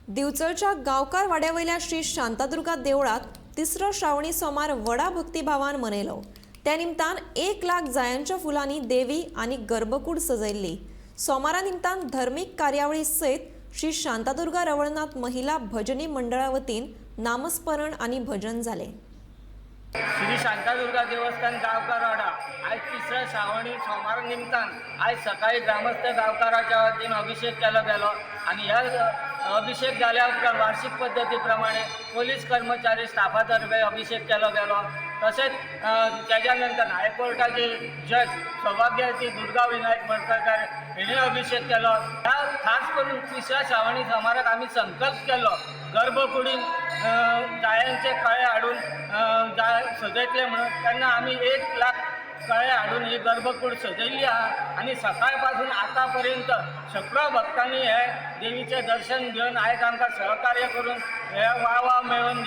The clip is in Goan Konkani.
दिवचलच्या गांवकार वाड्यावयल्या श्री शांतादुर्गा देवळात तिसरो श्रावणी सोमार व्हडा भक्तिभावान मनयलो. त्या निमतान 1 लाख जायांच्या फुलांनी देवी आनी गर्भकूड सजयल्ली. सोमारा निमतान धर्मीक कार्यावळी सयत श्री शांतादुर्गा रवळनाथ महिला भजनी मंडळा वतीन नामस्मरण आनी भजन जालें. श्री शांतादुर्गा देवस्थान गांवकारवाडा आयज तिसऱ्या श्रावणी सोमार निमतान आयज सकाळी ग्रामस्थ गांवकाराच्या वतीन अभिषेक केलो गेलो आनी ह्या अभिषेक जाल्या उपरांत वार्षिक पद्दती प्रमाणे पोलीस कर्मचारी स्टाफा तर्फे अभिषेक केलो गेलो. तशेंच तेज्या नंतर हायकोर्टाचे जज सौभाग्यवती दुर्गा विनायक मडकयकार हेणी अभिषेक केलो. ह्या खास करून तिसऱ्या श्रावणी सोमाराक आमी संकल्प केलो, गर्भकुडीन जायांचे कळे हाडून जाय सजयतले म्हणून. तेन्ना आमी 1 लाख कळे हाडून ही गर्भकूड सजयल्ली आहा आनी सकाळ पासून आतां पर्यंत शेंकडो भक्तांनी हे देवीचें दर्शन घेवन आयज आमकां सहकार्य करून हे वा वा मेळोवन